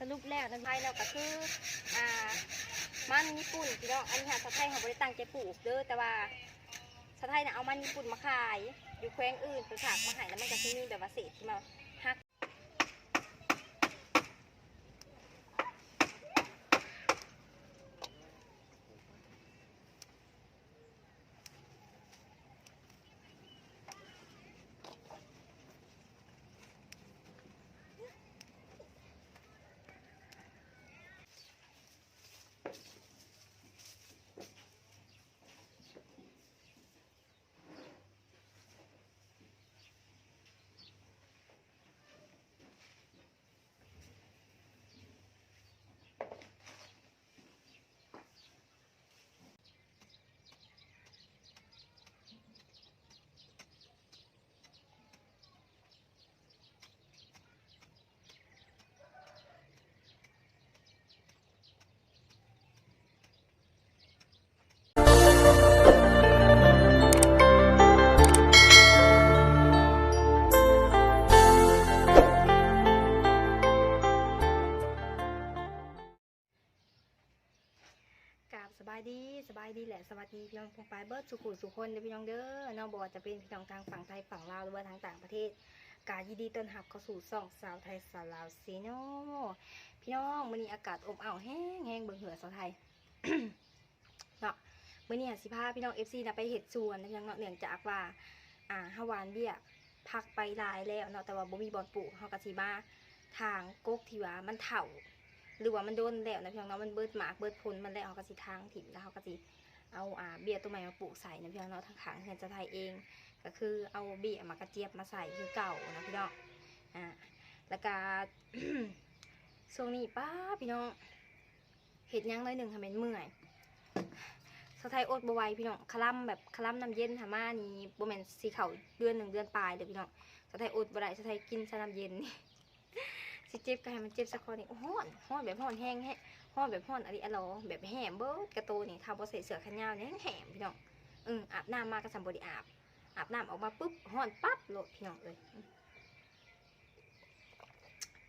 ສະຫຼຸບແລ້ວນະ ໄທເນາະ ກໍຄື ອ່າ ມັນຍີ່ປຸ່ນພີ່ນ້ອງ. ອັນນີ້ຫາສາວໄທເຮົາບໍ່ໄດ້ຕັ້ງໃຈປູກເດີ ແຕ່ວ່າສາວໄທນະເອົາມັນຍີ່ປຸ່ນມາຂາຍຢູ່ແຂວງອື່ນ ເພິ່ນຝາກມາໃຫ້ ແລ້ວມັນກໍຊິມີແບບວ່າເສດທີ່ມາຫັກ. ກາບສະບາຍດີ ສະບາຍດີ ແລະ ສະຫວັດດີພີ່ນ້ອງປ້ອງປາຍເບິດສູ່ຜູ້ສູ່ຄົນເດີພີ່ນ້ອງເດີເນາະ. ບໍ່ວ່າຈະເປັນພີ່ນ້ອງທາງຝັ່ງໄທ ຝັ່ງລາວ ຫຼືວ່າທາງຕ່າງປະເທດ ກະຍິນດີຕ້ອນຮັບເຂົ້າສູ່ຊ່ອງສາວໄທສາວລາວ Channel ພີ່ນ້ອງ. ມື້ນີ້ອາກາດອົບອ້າວແຮງໆ ເບິ່ງເຫື່ອສາວໄທເນາະ. ມື້ນີ້ຫາຊິພາພີ່ນ້ອງ ເອັຟຊີ ນະໄປເຮັດສວນນະພີ່ນ້ອງເນາະ. ເນື່ອງຈາກວ່າ ອ່າ ເຮົາຫວ່ານເບ້ຍຜັກໄປຫຼາຍແລ້ວເນາະ ແຕ່ວ່າບໍ່ມີບ່ອນປູກ ເຮົາກໍຊິມາ ຖາງກົກທີ່ວ່າມັນເຖົ້າ ຫຼືວ່າມັນດົນແລ້ວນະພີ່ນ້ອງເນາະ, ມັນເບິດໝາກເບິດຜົນມັນແລ້ວ ເຮົາກໍຊິຖາງຖິ້ມ ແລ້ວເຮົາກໍຊິເອົາ ອ່າ ເບ້ຍຕົວໃໝ່ມາປູກໃສ່ນະພີ່ນ້ອງເນາະ. ທາງຂ້າງເຮືອນສາວໄທເອງກໍຄືເອົາເບ້ຍໝາກກະຈຽບມາໃສ່ຄືເກົ່ານະພີ່ນ້ອງ. ອ່າ ແລ້ວກໍ ຊ່ວງນີ້ ປ້າ ພີ່ນ້ອງ ເຮັດຫຍັງໜ້ອຍໜຶ່ງຫາແມ່ນເມື່ອຍ. ສາວໄທອົດບໍ່ໄຫວພີ່ນ້ອງ, ຄະລຳແບບຄະລຳນ້ຳເຢັນຫາມານີ້ ບໍ່ແມ່ນຊິເຂົ້າເດືອນໜຶ່ງເດືອນປາຍເດີພີ່ນ້ອງ. ສາວໄທອົດບໍ່ໄດ້, ສາວໄທກິນຊະນ້ຳເຢັນນີ້ ຊິເຈັບກໍໃຫ້ມັນເຈັບຊະຄໍນີ້. ໂອ້ ຮ້ອນ, ຮ້ອນແບບຮ້ອນແຮງແຮະ, ຮ້ອນແບບຮ້ອນອາລິອາລໍ, ແບບແຫ້ງເບິດກະໂຕນີ້. ຖ້າບໍ່ໃສ່ເສື້ອແຂນຍາວນີ້ແຫ້ງໆ ພີ່ນ້ອງ. ເອີ ອາບນ້ຳມາກໍສ່ຳບໍ່ໄດ້ອາບ, ອາບນ້ຳອອກມາປຶບ ຮ້ອນປັບໂລດ ພີ່ນ້ອງເອີຍ.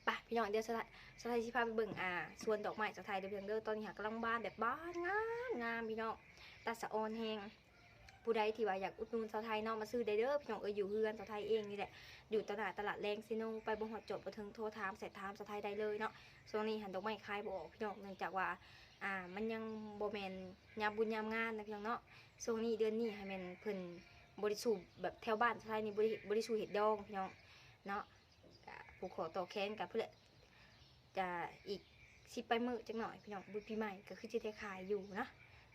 ໄປພີ່ນ້ອງ, ດຽວສາວໄທ ສາວໄທຊິພາໄປເບິ່ງ ອ່າ ສວນດອກໄມ້ສາວໄທເດີພີ່ນ້ອງເດີ. ຕອນນີ້ຫາກຳລັງບານແບບບານງາມໆ ພີ່ນ້ອງ, ຕາສະອອນແຮງ. ຜູ້ໃດທີ່ວ່າຢາກອຸດໜູນສາວໄທເນາະ ມາຊື້ໄດ້ເດີພີ່ນ້ອງເອີຍ, ຢູ່ເຮືອນສາວໄທເອງນີ້ແຫຼະ, ຢູ່ຕະຫຼາດ ຕະຫຼາດແລງເຊໂນ. ໄປບໍ່ຮອດຈອດບໍ່ເຖິງ ໂທຖາມແຊັດຖາມສາວໄທໄດ້ເລີຍເນາະ. ຊ່ວງນີ້ຫັ້ນດອກໄມ້ຂາຍບໍ່ອອກພີ່ນ້ອງ, ເນື່ອງຈາກວ່າ ອ່າ ມັນຍັງບໍ່ແມ່ນຍາມບຸນຍາມງານນະພີ່ນ້ອງເນາະ. ຊ່ວງນີ້ເດືອນນີ້ຫັ້ນແມ່ນເພິ່ນບໍ່ໄດ້ສູ່ ແບບແຖວບ້ານສາວໄທນີ້ ບໍ່ໄດ້ ບໍ່ໄດ້ສູ່ເຮັດດອງພີ່ນ້ອງເນາະ. ກະຜູກຂໍ້ຕໍ່ແຂນກະພຸ້ນແຫຼະ, ກະອີກສິບປາຍມື້ຈັກໜ້ອຍພີ່ນ້ອງ, ບຸນປີໃໝ່ກໍຄືຊິໄດ້ຂາຍຢູ່ເນາະ.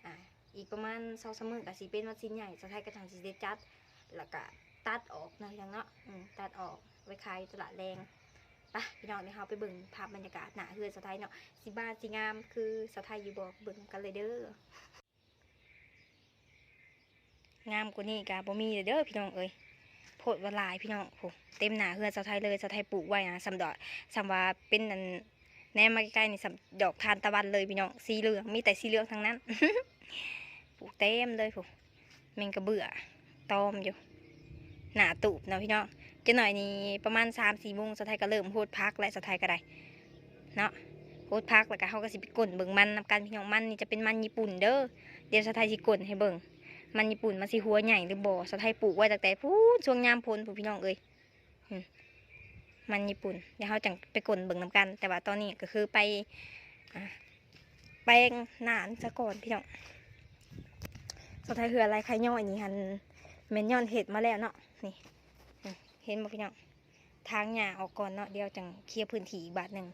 ອ່າ ອີກປະມານສອງສາມມື້ກໍຊິເປັນວັນສິນໃຫຍ່, ສາວໄທກໍຈັ່ງຊິໄດ້ຈັດ ແລ້ວກະຕັດອອກເນາະພີ່ນ້ອງເນາະ. ອືມ ຕັດອອກໄວ້ຂາຍຢູ່ຕະຫຼາດແລງ. ໄປພີ່ນ້ອງ, ດຽວເຮົາໄປເບິ່ງພາບບັນຍາກາດໜ້າເຮືອນສາວໄທເນາະ, ຊິບານຊິງາມຄືສາວໄທຢູ່ບໍ່, ເບິ່ງນຳກັນເລີຍເດີ. ງາມກວ່ານີ້ກະບໍ່ມີແລ້ວເດີພີ່ນ້ອງເອີຍ, ໂພດວ່າຫຼາຍພີ່ນ້ອງ. ໂອ້ ເຕັມໜ້າເຮືອນສາວໄທເລີຍ, ສາວໄທປູກໄວ້ນະ ສ່ຳດອກ ສ່ຳວ່າເປັນອັນ ແນມມາໃກ້ໆນີ້ສ່ຳດອກທານຕະວັນເລີຍພີ່ນ້ອງ, ສີເຫຼືອງ ມີແຕ່ສີເຫຼືອງທັງນັ້ນ ປູກເຕັມເລີຍ. ໂອ້ ແມງກະເບື້ອຕອມຢູ່ໜ້າຕູບເນາະພີ່ນ້ອງ. ຈັກໜ້ອຍນີ້ປະມານສາມສີ່ໂມງ ສາວໄທກໍເລີ່ມໂຫດຜັກແລ້ວ, ສາວໄທກໍໄດ້ ເນາະ ໂຫດຜັກ ແລ້ວກໍເຮົາກໍຊິໄປກົ້ນເບິ່ງມັນນຳກັນພີ່ນ້ອງ. ມັນນີ້ຈະເປັນມັນຍີ່ປຸ່ນເດີ, ດຽວສາວໄທຊິກົ້ນໃຫ້ເບິ່ງ. ມັນຍີ່ປຸ່ນມັນຊິຫົວໃຫຍ່ຫຼືບໍ່? ສາວໄທປູກໄວ້ຕັ້ງແຕ່ພຸ້ນ ຊ່ວງຍາມຝົນພຸ້ນພີ່ນ້ອງເອີຍ. ອືມ ມັນຍີ່ປຸ່ນ ດຽວເຮົາຈັ່ງໄປກົ້ນເບິ່ງນຳກັນ. ແຕ່ວ່າຕອນນີ້ກໍຄືໄປ ອ່າ ແປງໜ້າມັນຊະກ່ອນພີ່ນ້ອງ. ສາວໄທເຮືອລາຍໄຂ່ຍ້ອຍນີ້ຫັ້ນ ແມ່ນຍ້ອນເຮັດມາແລ້ວເນາະ. ນີ້ ອືມ ເຫັນບໍ່ພີ່ນ້ອງ? ຖາງຫຍ້າອອກກ່ອນເນາະ, ດຽວຈັ່ງເຄຍພື້ນທີ່ອີກບາດໜຶ່ງ.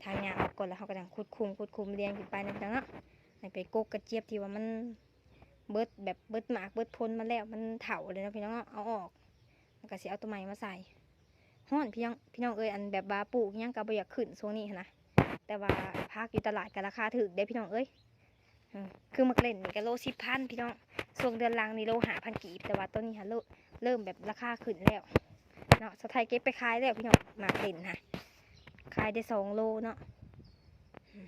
ຖາງຫຍ້າອອກກ່ອນ ແລ້ວເຮົາກໍຈັ່ງຂຸດຂຸມ ຂຸດຂຸມລຽງຂຶ້ນໄປນະພີ່ນ້ອງເນາະ. ໃຫ້ໄປກົກກະຈຽບທີ່ວ່າມັນເບິດ ແບບເບິດໝາກເບິດຜົນມັນແລ້ວ, ມັນເຖົ້າແລ້ວເນາະພີ່ນ້ອງເນາະ, ເອົາອອກ ແລ້ວກໍຊິເອົາຕົວໃໝ່ມາໃສ່. ຮ້ອນພີ່ນ້ອງ ພີ່ນ້ອງເອີຍ, ອັນແບບວ່າປູກຫຍັງກໍບໍ່ຢາກຂຶ້ນຊ່ວງນີ້ຫັ້ນນະ, ແຕ່ວ່າຜັກຢູ່ຕະຫຼາດກໍລາຄາຖືກເດ້ພີ່ນ້ອງເອີຍ. ອືມ ຄືໝາກເລັ່ນນີ້ກໍໂລສິບພັນພີ່ນ້ອງ, ຊ່ວງເດືອນຫຼັງນີ້ໂລຫ້າພັນກີບ, ແຕ່ວ່າຕອນນີ້ຫາ ເລີ່ມແບບລາຄາຂຶ້ນແລ້ວເນາະ. ສາວໄທເກັບໄປຂາຍແລ້ວພີ່ນ້ອງ, ໝາກເລັ່ນຫາຂາຍໄດ້ສອງໂລເນາະ. ອືມ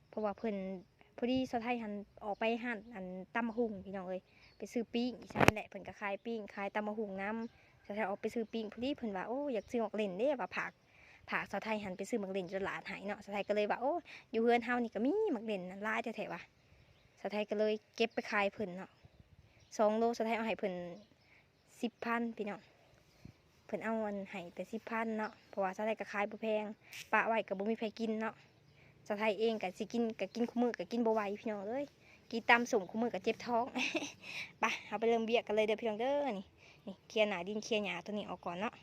ເພາະວ່າເພິ່ນ ພໍດີສາວໄທຫັ້ນອອກໄປຮ້ານອັນຕຳບັກຫຸ່ງພີ່ນ້ອງເອີຍ, ໄປຊື້ປີ້ງອີ່ຊັ້ນແຫຼະ, ເພິ່ນກໍຂາຍປີ້ງ ຂາຍຕຳບັກຫຸ່ງນຳ. ສາວໄທອອກໄປຊື້ປີ້ງ ພໍດີເພິ່ນວ່າ ໂອ້ ຢາກຊື້ໝາກເລັ່ນເດ້ ວ່າຜັກ ຝາກສາວໄທຫັ້ນໄປຊື້ໝາກເລັ່ນຢູ່ຕະຫຼາດໃຫ້ເນາະ. ສາວໄທກໍເລີຍວ່າ ໂອ້ ຢູ່ເຮືອນເຮົານີ້ກໍມີໝາກເລັ່ນຫຼາຍແທ້ໆວ່າ. ສາວໄທກໍເລີຍເກັບໄປຂາຍເພິ່ນເນາະ ສອງໂລ ສາວໄທເອົາໃຫ້ເພິ່ນສິບພັນພີ່ນ້ອງ. ເພິ່ນເອົາອັນໃຫ້ແຕ່ສິບພັນເນາະ ເພາະວ່າສາວໄທກໍຂາຍບໍ່ແພງ ປະໄວ້ກໍບໍ່ມີໃຜກິນເນາະ. ສາວໄທເອງກໍຊິກິນ ກໍກິນຄູ່ມື້ກໍກິນບໍ່ໄຫວພີ່ນ້ອງເອີຍ ກິນຕຳສົ້ມຄູ່ມື້ກໍເຈັບທ້ອງ. ໄປ ເຮົາໄປເລີ່ມວຽກກັນເລີຍເດີພີ່ນ້ອງເດີ. ນີ້ ນີ້ເຄຍໜ້າດິນເຄຍຫຍ້າຕົວນີ້ອອກກ່ອນເນາະ.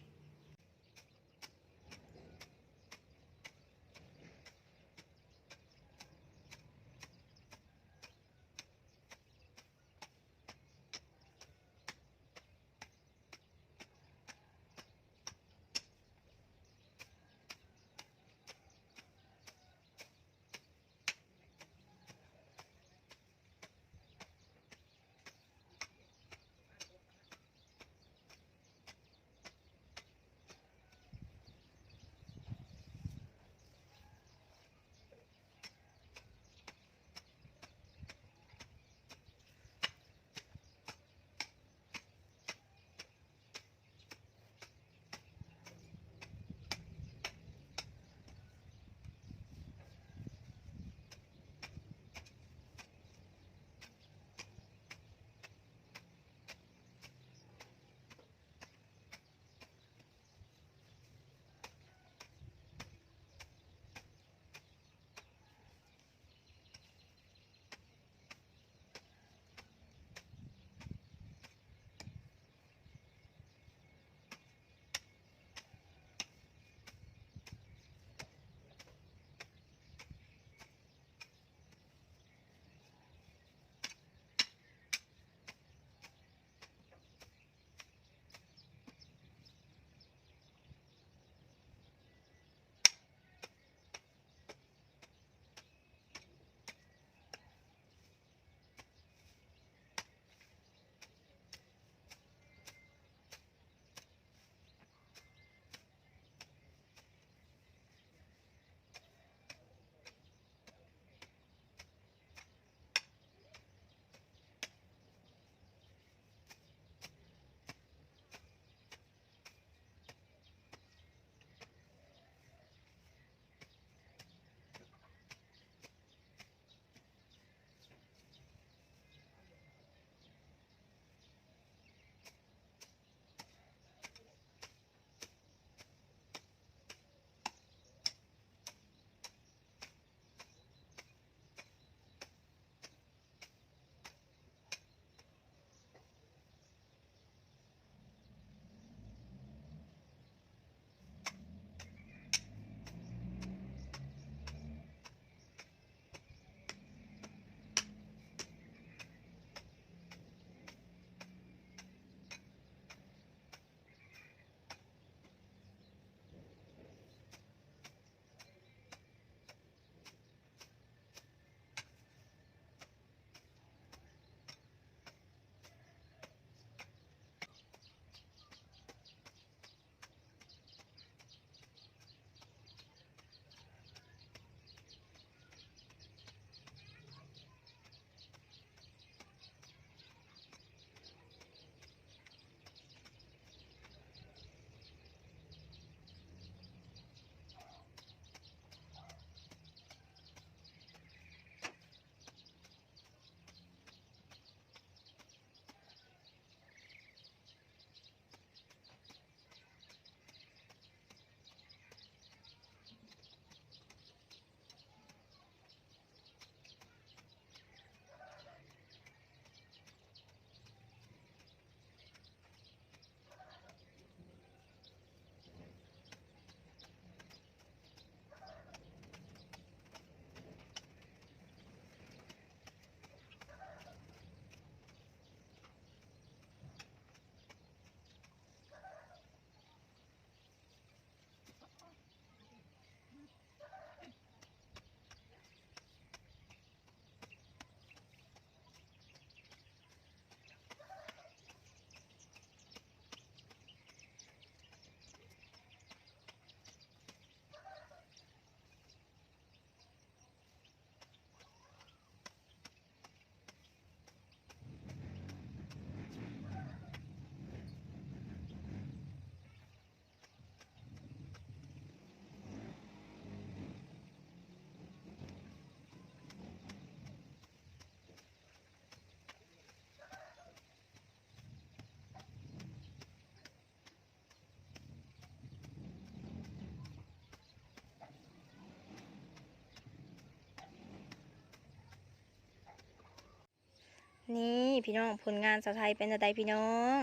ນີ້ພີ່ນ້ອງ ຜົນງານສາວໄທເປັນຈັ່ງໃດພີ່ນ້ອງ?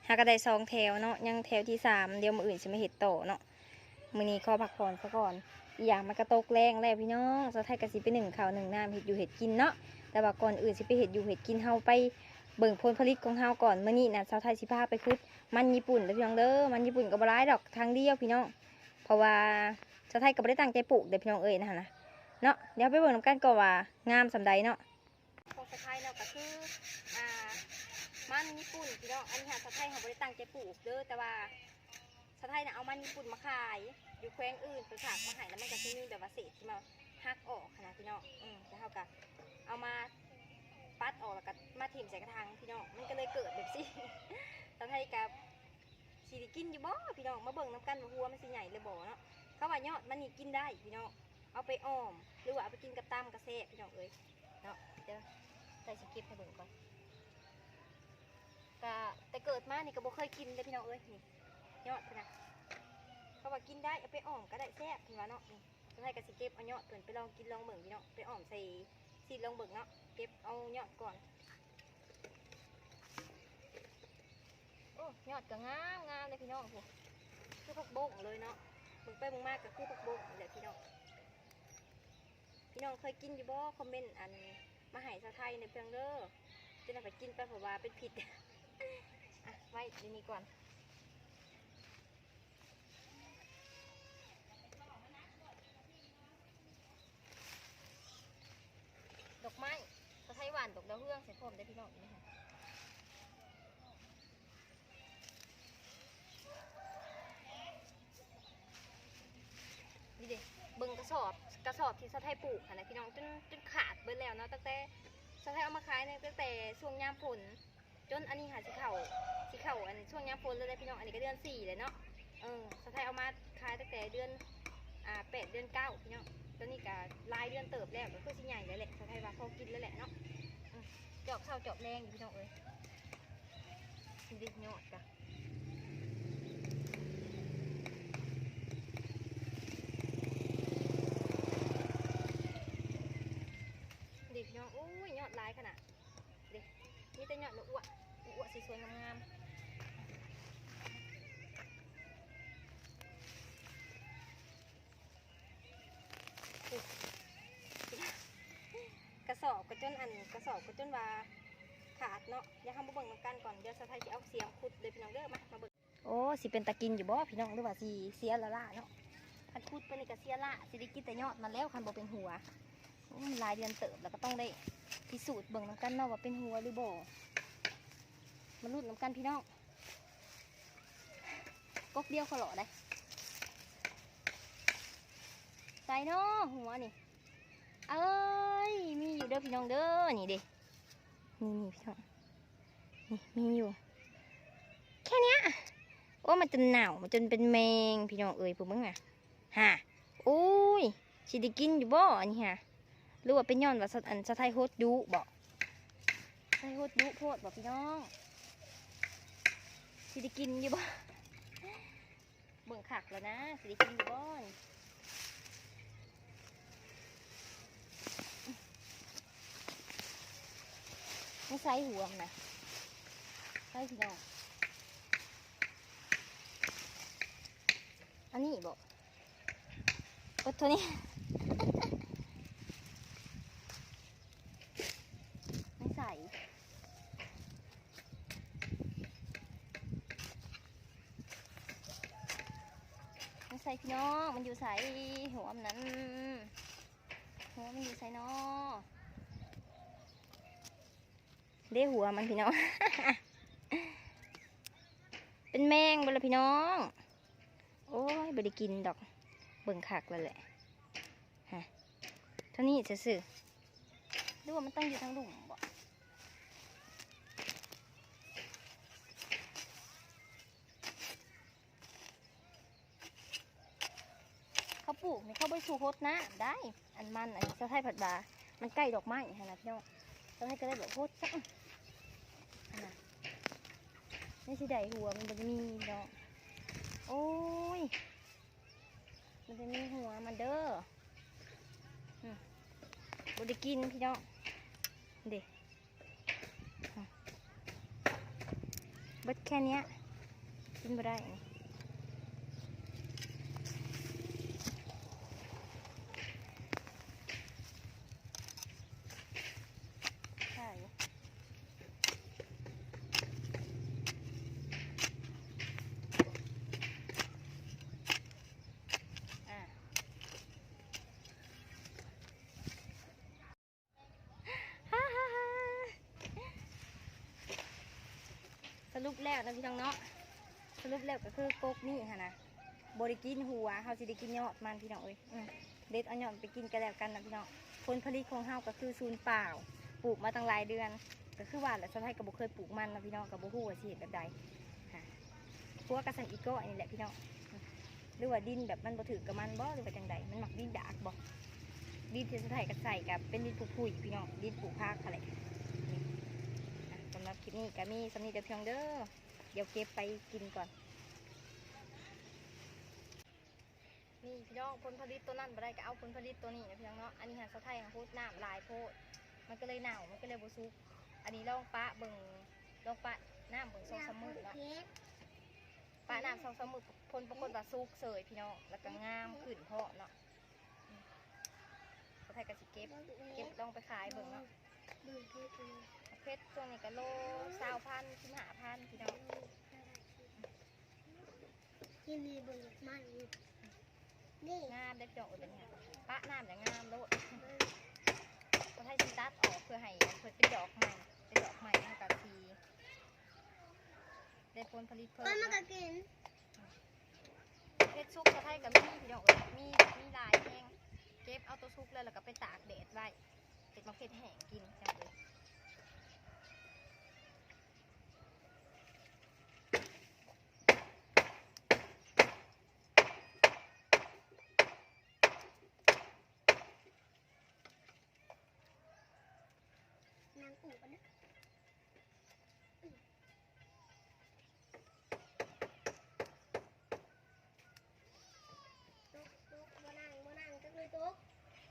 ຫາກະໄດ້ສອງແຖວເນາະ ຍັງແຖວທີສາມ ດຽວມື້ອື່ນຊິມາເຮັດຕໍ່ເນາະ. ມື້ນີ້ຂໍພັກຜ່ອນສາກ່ອນ ອີ່ຫຍັງມັນກະຕົກແລງແລ້ວພີ່ນ້ອງ. ສາວໄທກະຊິໄປໜຶ້ງເຂົ້າໜຶ້ງນ້ຳ ເຮັດຢູ່ເຮັດກິນເນາະ. ແຕ່ວ່າກ່ອນອື່ນຊິໄປເຮັດຢູ່ເຮັດກິນ ເຮົາໄປເບິ່ງຜົນຜະລິດຂອງເຮົາກ່ອນ. ມື້ນີ້ນະ ສາວໄທຊິພາໄປຂຸດມັນຍີ່ປຸ່ນເດີພີ່ນ້ອງເດີ. ມັນຍີ່ປຸ່ນກະບໍ່ຫຼາຍດອກ ຖັງດຽວພີ່ນ້ອງ ເພາະວ່າສາວໄທກະບໍ່ໄດ້ຕັ້ງໃຈປູກເດ້ພີ່ນ້ອງເອີຍ ນັ້ນນະເນາະ. ດຽວໄປເບິ່ງນຳກັນກ່ອນວ່າງາມສ່ຳໃດເນາະ. ຂອງສາວໄທເນາະ ກະຄື ອ່າ ມັນຍີ່ປຸ່ນພີ່ນ້ອງ. ອັນນີ້ຫາສາວໄທຫາບໍ່ໄດ້ຕັ້ງໃຈປູກເດີ ແຕ່ວ່າສາວໄທນະເອົາມັນຍີ່ປຸ່ນມາຂາຍຢູ່ແຂວງອື່ນ ເພິ່ນຝາກມາໃຫ້ ແລ້ວມັນກະຊິມີແບບວ່າເສດທີ່ມາຫັກອອກຫັ້ນນະພີ່ນ້ອງ. ອື ແລ້ວເຮົາກະເອົາມາປັດອອກ ແລ້ວກະມາຖິ້ມໃສ່ກະຖາງພີ່ນ້ອງ ມັນກະເລີຍເກີດແບບຊີ້. ສາວໄທກະ ຊິໄດ້ກິນຢູ່ບໍ່ພີ່ນ້ອງ? ມາເບິ່ງນຳກັນວ່າຫົວມັນຊິໃຫຍ່ຫຼືບໍ່ເນາະ. ເຂົາວ່າຍອດມັນນີ້ກິນໄດ້ພີ່ນ້ອງ ເອົາໄປອ່ອມ ຫຼືວ່າເອົາໄປກິນກັບຕຳກະແຊບພີ່ນ້ອງເອີຍເນາະ. ດຽວໃສ່ຊິເກັບໃຫ້ເບິ່ງກ່ອນ. ກະແຕ່ເກີດມານີ້ກະບໍ່ເຄີຍກິນເດ້ພີ່ນ້ອງເອີຍ. ນີ້ຍອດພຸ້ນນະ ເຂົາວ່າກິນໄດ້ ເອົາໄປອ່ອມກະໄດ້ແຊບເພິ່ນວ່າເນາະ. ນີ້ ສາວໄທກະຊິເກັບເອົາຍອດເພິ່ນໄປລອງກິນລອງເບິ່ງພີ່ນ້ອງ ໄປອ່ອມໃສ່ຊີ້ນລອງເບິ່ງເນາະ. ເກັບເອົາຍອດກ່ອນ. ໂອ້ ຍອດກະງາມງາມເດ້ພີ່ນ້ອງ ພຸ້ນ ຄືຜັກບົ້ງເລີຍເນາະ. ເບິ່ງໄປເບິ່ງມາກະຄືຜັກບົ້ງນີ້ແຫຼະພີ່ນ້ອງ. ພີ່ນ້ອງເຄີຍກິນຢູ່ບໍ່? ຄອມເມັນອັນມາໃຫ້ສາວໄທແດ່ເພິ່ນເດີ. ຈະໄດ້ໄປກິນໄປ ເພາະວ່າເປັນພິດ. ອ່ະ ໄວ້ຢູ່ນີ້ກ່ອນ. ດອກໄມ້ ສາວໄທຫວ່ານດອກດາວເຮືອງໃສ່ພ້ອມເດ້ພີ່ນ້ອງ. ນີ້ເດ້ ເບິ່ງກະສອບ ກະສອບທີ່ສາວໄທປູກຫັ້ນນະພີ່ນ້ອງ ຈົນ ຈົນຂາດເບິດແລ້ວເນາະ. ຕັ້ງແຕ່ສາວໄທເອົາມາຂາຍນີ້ ຕັ້ງແຕ່ຊ່ວງຍາມຝົນ ຈົນອັນນີ້ຫາຊິເຂົ້າ ຊິເຂົ້າອັນຊ່ວງຍາມຝົນແລ້ວເດ້ພີ່ນ້ອງ. ອັນນີ້ກະເດືອນສີ່ແລ້ວເນາະ. ເອີ ສາວໄທເອົາມາຂາຍຕັ້ງແຕ່ເດືອນ ອ່າ ແປດ ເດືອນເກົ້າພີ່ນ້ອງ. ຕອນນີ້ກະຫຼາຍເດືອນເຕີບແລ້ວ ກະຄືຊິໃຫຍ່ແລ້ວແຫຼະ ສາວໄທວ່າພໍກິນແລ້ວແຫຼະເນາະ. ອື ຈອບເຊົ້າຈອບແລງຢູ່ພີ່ນ້ອງເອີຍ. ນີ້ເດ້ຍອດກະ ເດ້ພີ່ນ້ອງ ໂອ້ຍ ຍອດຫຼາຍຂະໜາດ. ເດ້ ມີແຕ່ຍອດລະອວະ ລະອວະສວຍໆງາມໆ. ກະສອບກະຈົນ ອັນ ກະສອບກະຈົນວ່າຂາດເນາະ. ດຽວເຮົາມາເບິ່ງນຳກັນກ່ອນ ດຽວສາວໄທຊິເອົາສຽມຂຸດເດີພີ່ນ້ອງເດີ. ມາ ມາເບິ່ງ. ໂອ້ ຊິເປັນຕາກິນຢູ່ບໍ່ພີ່ນ້ອງ ຫຼືວ່າຊິເສຍຫຼ້າໆເນາະ? ຄັນຂຸດໄປນີ້ກະເສຍຫຼ້າ ຊິໄດ້ກິນແຕ່ຍອດມັນແລ້ວ ຄັນບໍ່ເປັນຫົວ. ໂອ້ ມັນຫຼາຍເດືອນເຕີບ ແລ້ວກະຕ້ອງໄດ້ພິສູດເບິ່ງນຳກັນເນາະ ວ່າເປັນຫົວຫຼືບໍ່. ມາລຸ້ນນຳກັນພີ່ນ້ອງ. ກົກດຽວຂະຫຼໍ່ໄດ໋. ໃສເນາະຫົວນີ້? ເອີຍ ມີຢູ່ເດີພີ່ນ້ອງເດີ. ນີ້ເດ້ ນີ້ໆ ພີ່ນ້ອງ ນີ້ມີຢູ່ ແຄ່ເນີ້ຍ. ໂອ້ ມັນຈົນເນົ່າ ມັນຈົນເປັນແມງພີ່ນ້ອງເອີຍ ຜູ້ເບິ່ງນະ. ຫາ ໂອ້ຍ ຊິໄດ້ກິນຢູ່ບໍ່ອັນນີ້ຫາ? ຫຼືວ່າເປັນຍ້ອນວ່າ ອັນ ສາວໄທຫົດດຸບໍ? ສາວໄທຫົດດຸໂພດບໍພີ່ນ້ອງ? ຊິໄດ້ກິນຢູ່ບໍ່? ເບິ່ງຄັກແລ້ວນະ ຊິໄດ້ກິນຢູ່ບໍ່ນີ້? ໃນໃສຫົວມັນນະ? ໃສພີ່ນ້ອງ? ອັນນີ້ບໍ? ເບິດເທົ່ານີ້ ໃນໃສ? ໃນໃສພີ່ນ້ອງ? ມັນຢູ່ໃສ? ຫົວມັນນັ້ນ ຫົວມັນຢູ່ໃສນໍ? ເດ້ ຫົວມັນພີ່ນ້ອງ ເປັນແມງເບິດລະພີ່ນ້ອງ. ໂອ້ຍ ບໍ່ໄດ້ກິນດອກ ເບິ່ງຄັກແລ້ວແຫຼະ. ຮະ ເທົ່ານີ້ຊື່ໆ ຫຼືວ່າມັນຕ້ອງຢູ່ທາງລຸ່ມບໍ? ເຂົາປູກນີ້ເຂົາບໍ່ໄດ້ສູ່ຫົດນ້ຳໄດ໋ ອັນມັນ ອັນສາວໄທພັດວ່າມັນໃກ້ດອກໄມ້ຫັ້ນນະພີ່ນ້ອງ ສາວໄທກະເລີຍແບບຫົດຊະ ຫັ້ນນະ. ນີ້ຊິໄດ້ຫົວມັນບໍ່ໄດ້ມີພີ່ນ້ອງ. ໂອ້ຍ ມັນຈະມີຫົວມັນເດີ. ອືມ ບໍ່ໄດ້ກິນພີ່ນ້ອງ ເດ້. ເບິດແຄ່ເນີ້ຍ ກິນບໍ່ໄດ້ ສະຫຼຸບແລ້ວນະພີ່ນ້ອງເນາະ ສະຫຼຸບແລ້ວກໍຄືກົກນີ້ຫັ້ນນະ ບໍ່ໄດ້ກິນຫົວ ເຮົາຊິໄດ້ກິນຍອດມັນພີ່ນ້ອງເອີຍ. ອືມ ເດັດເອົາຍອດໄປກິນກໍແລ້ວກັນນະພີ່ນ້ອງ. ຜົນຜະລິດຂອງເຮົາກໍຄືສູນເປົ່າ ປູກມາຕັ້ງຫຼາຍເດືອນ ກໍຄືວ່າແຫຼະ ສາວໄທກໍບໍ່ເຄີຍປູກມັນເນາະພີ່ນ້ອງ ກໍບໍ່ຮູ້ວ່າຊິເຮັດແບບໃດ. ຫາ ຜົວກໍຊັ້ນອີກກໍນີ້ແຫຼະພີ່ນ້ອງ ຫຼືວ່າດິນແບບມັນບໍ່ຖືກກັບມັນບໍ ຫຼືວ່າຈັ່ງໃດ ມັນມັກດິນດາກບໍ. ດິນທີ່ສາວໄທກໍໃສ່ກໍເປັນດິນຜຸຍໆ ພີ່ນ້ອງ ດິນປູກຜັກຫັ້ນແຫຼະ. ອ່ະ ສຳລັບຄລິບນີ້ກໍມີສ່ຳນີ້ເດີພີ່ນ້ອງເດີ ດຽວເກັບໄປກິນກ່ອນ. ນີ້ພີ່ນ້ອງ ຜົນຜະລິດໂຕນັ້ນບໍ່ໄດ້ກໍເອົາຜົນຜະລິດໂຕນີ້ນະພີ່ນ້ອງເນາະ. ອັນນີ້ຫາສາວໄທຫາຫົດນ້ຳຫຼາຍໂພດ ມັນກໍເລີຍເນົ່າ ມັນກໍເລີຍບໍ່ສຸກ. ອັນນີ້ລອງປະເບິ່ງ ລອງປະນ້ຳເບິ່ງສອງສາມມື້ເນາະ ປະນ້ຳສອງສາມມື້ ຜົນປາກົດວ່າສຸກເສີຍພີ່ນ້ອງ ແລ້ວກໍງາມຂຶ້ນພ້ອມເນາະ. ອືມ ສາວໄທກໍຊິເກັບ ເກັບລອງໄປຂາຍເບິ່ງເນາະ. ເຜັດຊ່ວງນີ້ກໍໂລຊາວພັນ ສິບຫ້າພັນພີ່ນ້ອງ. ກິນດີເບິ່ງມັນນີ້ ງາມເດ້ພີ່ນ້ອງເອີຍ ປະນ້ຳຢ່າງງາມໂລດ. ສາວໄທຊິຕັດອອກເພື່ອໃຫ້ເພິ່ນເປັນດອກໃໝ່ ເປັນດອກໃໝ່ ແລ້ວກໍຊິໄດ້ຜົນຜະລິດເພີ່ມ ມັນກໍກິນ. ເຜັດສຸກສາວໄທກໍມີພີ່ນ້ອງເອີຍ ມີ ມີຫຼາຍແຮງ. ເກັບເອົາໂຕສຸກແລ້ວ ແລ້ວກໍໄປຕາກແດດໄວ້ ເຮັດໝາກເຜັດແຫ້ງກິນຈັ່ງເອີຍ. ນາງອູ້ກັນນະ ຕົກ ຕົກ ບໍ່ນັ່ງ ບໍ່ນັ່ງ ຈັກໜ່ອຍຕົກ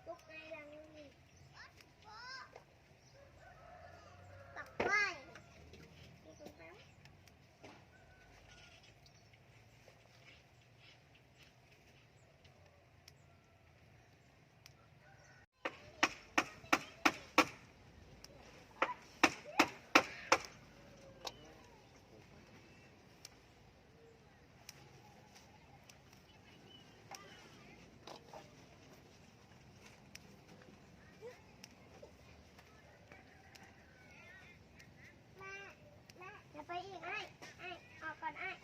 ຕົກໄງຫຼັງນີ້ ປັກໄວ້. ຢ່າໄປອີກ ອ້າຍ ອ້າຍ ອອກກ່ອນ ອ້າຍ.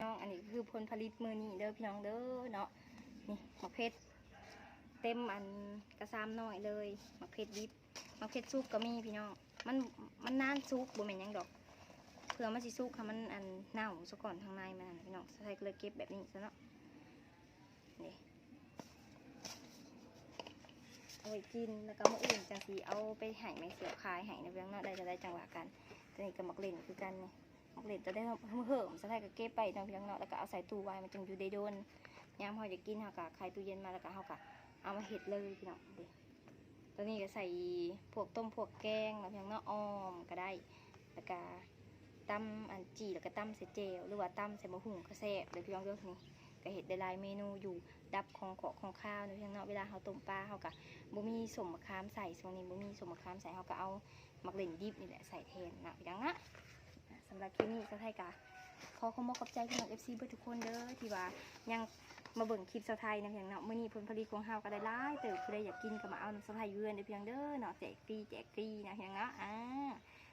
น้อง อันนี้คือผลผลิตมื้อนี้เด้อพี่น้องเด้อเนาะ นี่หมากเผ็ดเต็มอันกระซามน้อยเลย หมากเผ็ดดิบ หมากเผ็ดสุกก็มีพี่น้อง มัน มันนานสุก บ่แม่นหยังดอก เพื่อมันสิสุกให้มันอันเน่าซะก่อน ข้างในมันนั่นพี่น้อง สาวไทยก็เลยเก็บแบบนี้ซะเนาะ นี่ เอาไว้กิน แล้วก็มื้ออื่นจั่งสิเอาไปให้แม่เสี่ยวขายให้นะพี่น้องเนาะ ได้เท่าใดจั่งว่ากัน ຕົວນີ້ກໍໝາກເລັ່ນຄືກັນນີ້ ໝາກເລັ່ນຕົວໃດເຫິ້ມໆ ສາວໄທກໍເກັບໄວ້ເນາະ ພີ່ນ້ອງເນາະ ແລ້ວກໍເອົາໃສ່ຕູ້ໄວ້ ມັນຈຶ່ງຢູ່ໄດ້ດົນ. ຍາມເຮົາຢາກກິນ ເຮົາກໍໄຂຕູ້ເຢັນມາ ແລ້ວກໍເຮົາກໍເອົາມາເຮັດເລີຍ ພີ່ນ້ອງເດ້. ຕົວນີ້ກໍໃສ່ພວກຕົ້ມພວກແກງເນາະ ພີ່ນ້ອງເນາະ ອອມກໍໄດ້ ແລ້ວກໍຕຳອັນຈີ່ ແລ້ວກໍຕຳໃສ່ແຈ່ວ ຫຼືວ່າຕຳໃສ່ໝາກຫຸ່ງກໍແຊບເດີ ພີ່ນ້ອງເດີ. ນີ້ກໍເຮັດໄດ້ຫຼາຍເມນູຢູ່ ດັບຂອງຂອກຂອງຄາວເນາະ ພີ່ນ້ອງເນາະ. ເວລາເຮົາຕົ້ມປາ ເຮົາກໍບໍ່ມີສົ້ມມະຂາມໃສ່ ຊ່ວງນີ້ບໍ່ມີສົ້ມມະຂາມໃສ່ ເຮົາກໍເອົາໝາກເລັ່ນດິບນີ້ແຫຼະໃສ່ແທນເນາະ ພີ່ນ້ອງເນາະ. ສຳລັບຄລິບນີ້ ສາວໄທກໍຂໍຂອບອົກຂອບໃຈ ພີ່ນ້ອງເອັຟຊີເບິດທຸກຄົນເດີ ທີ່ວ່າຍັງມາເບິ່ງຄລິບສາວໄທເນາະ ພີ່ນ້ອງເນາະ. ມື້ນີ້ຜົນຜະລິດຂອງເຮົາກໍໄດ້ຫຼາຍເຕີບ ຜູ້ໃດຢາກກິນກໍມາເອົານຳສາວໄທຢູ່ເຮືອນເດີ ພີ່ນ້ອງເດີເນາະ ແຈກຟຣີ ແຈກຟຣີເນາະ ພີ່ນ້ອງເນາະ. ອ່າ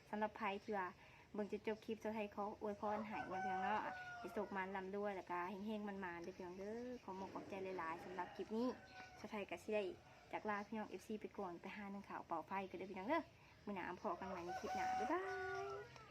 ສຳລັບໃຜທີ່ວ່າເບິ່ງຈົນຈົບຄລິບ ສາວໄທຂໍອວຍພອນໃຫ້ເນາະ ພີ່ນ້ອງເນາະ ໃຫ້ໂຊກໝານລ່ຳລວຍ ແລ້ວກໍເຮັງໆໝານໆເດີ ພີ່ນ້ອງເດີ. ຂໍຂອບອົກຂອບໃຈຫຼາຍໆ. ສຳລັບຄລິບນີ້ ສາວໄທກໍຊິໄດ້ຈາກລາ ພີ່ນ້ອງເອັຟຊີໄປກ່ອນ ໄປຫາໜຶ້ງເຂົ້າເປົ່າໄຟກັນເດີ ພີ່ນ້ອງເດີ. ມື້ໜ້າພໍ້ກັນໃໝ່ໃນຄລິບໜ້າ ບາຍບາຍ.